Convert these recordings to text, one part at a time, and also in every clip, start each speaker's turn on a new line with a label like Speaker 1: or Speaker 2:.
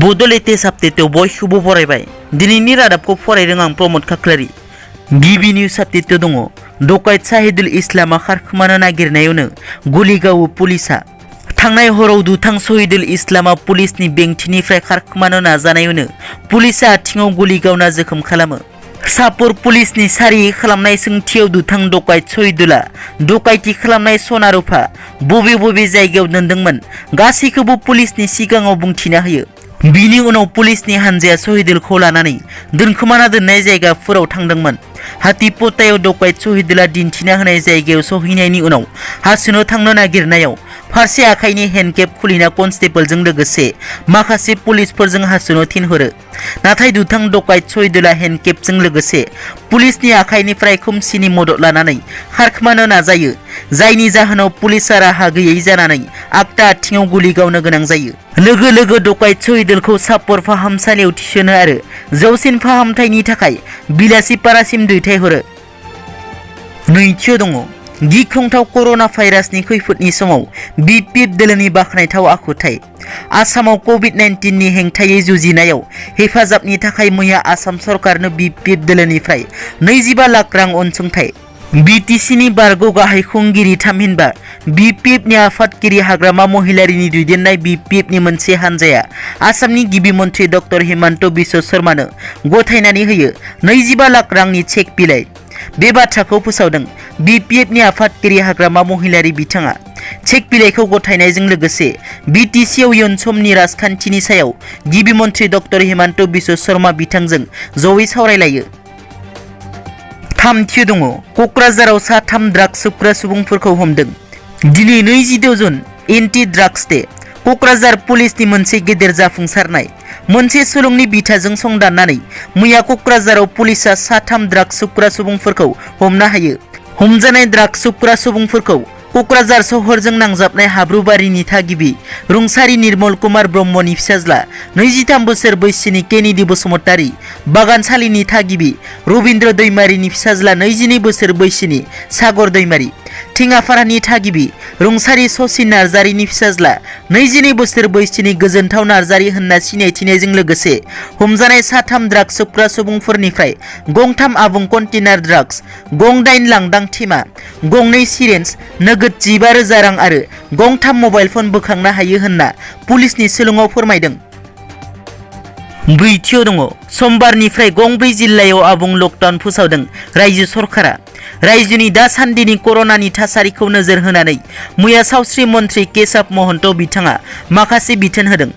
Speaker 1: Bodoland अपडेटआव बयखौबो बरायबाय। दिनैनि रादाबखौ फरायदों आं प्रमद खाख्लारि। गिबि निउज आपडेटआव दङ डकाइत साहिदुल इस्लामा खारखोमानो नागिरनायावनो गुलि गावो पुलिसा। थांनाय हराव दुथां शहीदुल इस्लामा पुलिसनि बेंथिनिफ्राय खारखोमानो नाजानायावनो पुलिसा आथिङाव गुलि गावना जोखोम खालामो। सापर पुलिसनि सारि खालामनाय सोंथियाव दुथां डकाइत शहीदुला डकाइति खालामनाय सना रुफा बबे बबे जायगायाव दोनदोंमोन गासैखौबो पुलिसनि सिगाङाव बुंथिना होयो। बिनि उनाव पुलिसनि हानजाया शहीदुलखौ लानानै दोनखोमाना दोननाय जायगाफोराव थांदोंमोन। हातिपतायाव डकाइत शहीदुला दिन्थिना होनाय जायगायाव सहैनायनि उनाव हासुनो थांनो नागिरनायाव फारसे आखाइनि हेन्डकेप खुलिना कनस्टेबलजों लोगोसे माखासे पुलिसफोरजों हासुनो थिनहरो। नाथाय दुथां डकाइत शहीदुला हेन्डकेपजों लोगोसे पुलिसनि आखाइनिफ्राय खोमसिनि मदद लानानै खारखोमानो नाजायो, जायनि जाहोनाव पुलिसा राहा गैयै जानानै आगदा आथिङाव गुलि गावनो गोनां जायो। लोगो लोगो डकाइत शहीदुलखौ सापर फाहामसालियाव थिसनो आरो जौसिन फाहामथायनि थाखाय बिलासिपारासिम दैथायहरो। नैथियाव दङ गिख्रंथाव कर'ना भाइरासनि खैफोदनि समाव BPF दोलोनि बाखनायथाव आखुथाय। आसामाव कभिड-19 नि हेंथायै जुजिनायाव हेफाजाबनि थाखाय मैया आसाम सरकारनो BPF दोलोनिफ्राय 25 लाख रां अनसुंथाइ। BTC नि बारग' गाहाय खुंगिरि थामहिनबा BPF नि आफादगिरि हाग्रामा महिलारिनि दैदेननाय BPF नि मोनसे हानजाया आसामनि गिबि मन्थ्रि डक्टर हिमन्त बिश्व शर्मानो गथायनानै होयो 25 लाख रांनि चेक बिलाइ। बे बाथ्राखौ फोसावदों BPF नि आफादगिरि हाग्रामा महिलारि बिथाङा। चेक बिलाइखौ गथायनायजों लोगोसे BTC आव इयुन समनि राजखान्थिनि सायाव गिबि मन्थ्रि डक्टर हिमन्त बिश्व शर्मा बिथांजों जयै सावरायलायो। थामथियाव दङ क'क्राझाराव साथाम ड्राग्स सोबग्रा सुबुंफोरखौ हमदों। दिनै 26 जुन एन्टि ड्राग्स डे। क'क्राझार पुलिसनि मोनसे गेदेर जाफुंसारनाय। मोनसे सुलुंनि बिथाजों संदाननानै मैया क'क्राझाराव पुलिसा साथाम ड्राग्स सोबग्रा सुबुंफोरखौ हमनो हायो। हमजानाय ड्राग्स सोबग्रा सुबुंफोरखौ क'क्राझार सहरजों नांजाबनाय हाब्रुबारिनि थागिबि रुंसारि निर्मल कुमार ब्रह्मनि फिसाज्ला 23 बोसोर बैसोनि केनेडी बसुमतारी, बागानसालिनि थागिबि रबिन्द्र दैमारिनि फिसाज्ला 22 बोसोर बैसोनि सागर दैमारि, टिङाफारानि थागिबि रुंसारि सचिन नार्जारिनि फिसाज्ला 22 बोसोर बैसोनि गोजोनथाव नार्जारि होनना सिनायथिनायजों लोगोसे हमजानाय साथाम ड्राग्स सोबग्रा सुबुंफोरनिफ्राय गंथाम आबुं कन्टेनार ड्राग्स, गं9 लांदां थेमा, गं2 सिरेन्ज, नोगोद 15,000 रां आरो गंथाम मबाइल फन बोखांनो हायो होनना पुलिसनि सुलुङाव फोरमायदों। ब्रैथियाव दङ समबारनिफ्राय गं4 जिल्लायाव आबुं लकडाउन फोसावदों रायजो सरकारा। रायजोनि दासान्दिनि कर'नानि थासारिखौ नोजोर होनानै मैया सावस्रि मन्थ्रि केशव महन्त बिथाङा माखासे बिथोन होदों।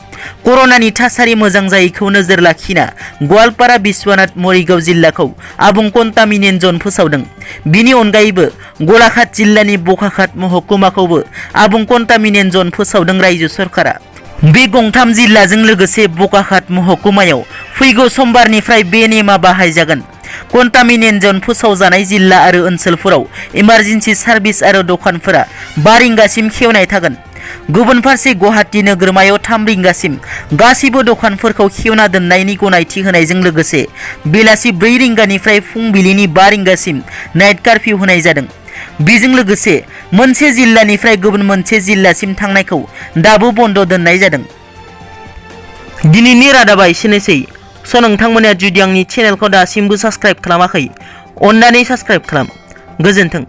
Speaker 1: कर'नानि थासारि मोजां जायैखौ नोजोर लाखिना गवालपारा, बिश्वनाथ, मरिगाव जिल्लाखौ आबुं कन्टामिनेन्ट जन फोसावदों। बिनि अनगायैबो गलाघाट जिल्लानि बकाघाट महकुमाखौबो आबुं कन्टामिनेन्ट जन फोसावदों रायजो सरकारा। बे गंथाम जिल्लाजों लोगोसे बकाघाट महकुमायाव फैगौ समबारनिफ्राय बे नेमा बाहायजागोन। कन्टामिनेन्ट जन फोसावजानाय जिल्ला आरो ओनसोलफोराव इमारजेन्सि सार्भिस आरो दखानफोरा 5 रिंगासिम खेवनाय थागोन। गुबुन फारसे गुवाहाटी नोगोरमायाव 3 रिंगासिम गासैबो दखानफोरखौ खेवना दोननायनि गनायथि होनायजों लोगोसे बेलासि 4 रिंगानिफ्राय फुंबिलिनि 5 रिंगासिम नाइट कारफिउ होनाय जादों। बेजों लोगोसे मोनसे जिल्लानिफ्राय गुबुन मोनसे जिल्लासिम थांनायखौ दाबो बन्द दोननाय जादों। दिनैनि रादाबा एसेनोसै। नोंथांमोना जुदि आंनि चेनेलखौ दासिमबो साबस्क्राइब खालामाखै, अन्नानै साबस्क्राइब खालाम। गोजोन्थों।